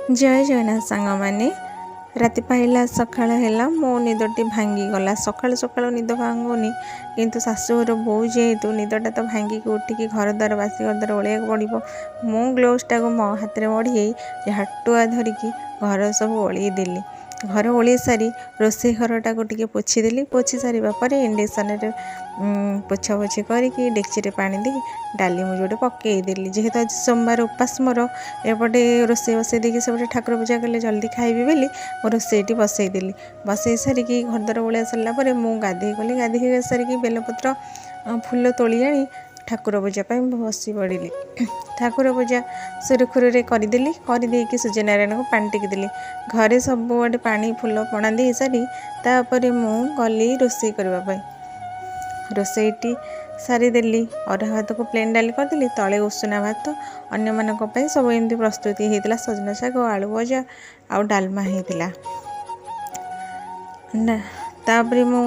ଜୟ ଜଗନ୍ନାଥ ସାଙ୍ଗମାନେ। ରାତି ପାହିଲା, ସକାଳ ହେଲା, ମୋ ନିଦଟି ଭାଙ୍ଗିଗଲା। ସକାଳୁ ସକାଳୁ ନିଦ ଭାଙ୍ଗୁନି, କିନ୍ତୁ ଶାଶୁଘର ବୋହୂ ଯେହେତୁ ନିଦଟା ତ ଭାଙ୍ଗିକି ଉଠିକି ଘର ଦ୍ୱାର, ବାସି ଘର ଦ୍ୱାର ଓଳେଇବାକୁ ପଡ଼ିବ। ମୁଁ ଗ୍ଲୋଭ୍ସଟାକୁ ମୋ ହାତରେ ମଢ଼େଇ ଝାଟୁଆ ଧରିକି ଘର ସବୁ ଓଳେଇ ଦେଲି। ଘର ଓଳେଇ ସାରି ରୋଷେଇ ଘରଟାକୁ ଟିକେ ପୋଛିଦେଲି। ପୋଛି ସାରିବା ପରେ ଇଣ୍ଡକ୍ସନରେ ପୋଛାପୋଛି କରିକି ଡେକ୍ଚିରେ ପାଣି ଦେଇ ଡାଲି ମୁଁ ଯୋଉଟେ ପକେଇଦେଲି। ଯେହେତୁ ଆଜି ସୋମବାର ଉପାସ ମୋର, ଏପଟେ ରୋଷେଇ ବସେଇ ଦେଇକି ସେପଟେ ଠାକୁର ପୂଜା କଲେ ଜଲ୍ଦି ଖାଇବି ବୋଲି ମୁଁ ରୋଷେଇଟି ବସେଇଦେଲି। ବସେଇ ସାରିକି ଘରଦ୍ୱାର ଓଳେଇ ସାରିଲା ପରେ ମୁଁ ଗାଧେଇ ଗଲି। ଗାଧେଇ ସାରିକି ବେଲପତ୍ର, ଫୁଲ ତୋଳି ଆଣି ଠାକୁର ପୂଜା ପାଇଁ ବସି ପଡ଼ିଲି। ଠାକୁର ପୂଜା ସୁରୁଖୁରୁରେ କରିଦେଲି। କରିଦେଇକି ସୂର୍ଯ୍ୟନାରାୟଣଙ୍କୁ ପାଣି ଟେକିଦେଲି। ଘରେ ସବୁଆଡ଼େ ପାଣି, ଫୁଲ ପଣା ଦେଇ ସାରି ତାପରେ ମୁଁ ଗଲି ରୋଷେଇ କରିବା ପାଇଁ। ରୋଷେଇଟି ସାରିଦେଲି। ଅରୁଆ ଭାତକୁ ପ୍ଲେନ୍ ଡାଲି କରିଦେଲି, ତଳେ ଉଷୁନା ଭାତ ଅନ୍ୟମାନଙ୍କ ପାଇଁ ସବୁ ଏମିତି ପ୍ରସ୍ତୁତି ହେଇଥିଲା। ସଜନା ଶାଗ, ଆଳୁ ଭଜା ଆଉ ଡାଲମା ହେଇଥିଲା ନା। ତାପରେ ମୁଁ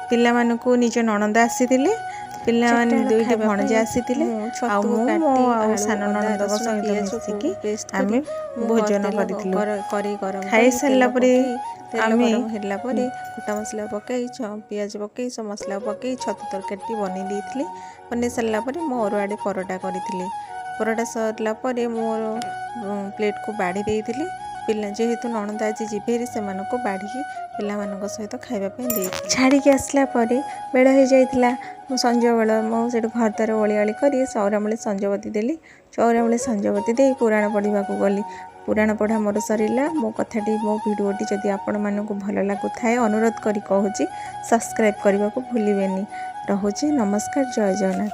ପିଲାମାନଙ୍କୁ, ନିଜ ନଣନ୍ଦ ଆସିଥିଲେ, ପିଲାମାନେ 4ଟା ବେଳ ଦୁଇଟି ଖାଇବା ଭଣଜା ପାଇଁ ଆସିଥିଲେ ମୁଁ ଆଉ ଛତୁକୁ ମୁଁ ମୋ କାଟି ଆଉ ଆଳୁ, ସାନ ଅଦା, ନଣନ୍ଦଙ୍କ ରସୁଣ, ସହିତ ପିଆଜକୁ ମିଶିକି ପେଷ୍ଟ କରି ଆମେ ମୁଁ ଭୋଜନ ତେଲ କରିଥିଲୁ। କରେଇ ଗରମ କରି ଖାଇସାରିଲା ତେଲ ପରେ ପକାଇ, ତେଲ ଆମେ ଗରମ ହେଲା ପରେ ଗୋଟା ମସଲା ପକାଇ, ପିଆଜ ପକାଇ, ସବୁ ମସଲା ପକାଇ ଛତୁ ତରକାରୀଟି ବନେଇ ଦେଇଥିଲି। ବନେଇ ସାରିଲା ପରେ ମୁଁ ଅରୁଆଡ଼େ ପରଟା କରିଥିଲି। ପରଟା ସରିଲା ପରେ ମୋର ପ୍ଲେଟ୍କୁ ବାଢ଼ି ଦେଇଥିଲି। ପିଲା ଯେହେତୁ ନଣନ୍ଦ ଆଜି ଯିବେ ହେରି, ସେମାନଙ୍କୁ ବାଢ଼ିକି ପିଲାମାନଙ୍କ ସହିତ ଖାଇବା ପାଇଁ ଦେଇଥିଲି। ଛାଡ଼ିକି ଆସିଲା ପରେ ବେଳ ହେଇଯାଇଥିଲା। ମୁଁ ସଞ୍ଜବେଳ ମୁଁ ସେଇଠୁ ଘର ଦ୍ୱାର ଓଳିଆଳି କରି ଚଉରାମୂଳେ ସଞ୍ଜବତୀ ଦେଲି। ଚଉରାମୂଳେ ସଞ୍ଜବତୀ ଦେଇ ପୁରାଣ ପଢ଼ିବାକୁ ଗଲି। ପୁରାଣ ପଢ଼ା ମୋର ସରିଲା। ମୋ କଥାଟି, ମୋ ଭିଡ଼ିଓଟି ଯଦି ଆପଣମାନଙ୍କୁ ଭଲ ଲାଗୁଥାଏ, ଅନୁରୋଧ କରି କହୁଛି, ସବସ୍କ୍ରାଇବ୍ କରିବାକୁ ଭୁଲିବେନି। ରହୁଛି, ନମସ୍କାର, ଜୟ ଜଗନ୍ନାଥ।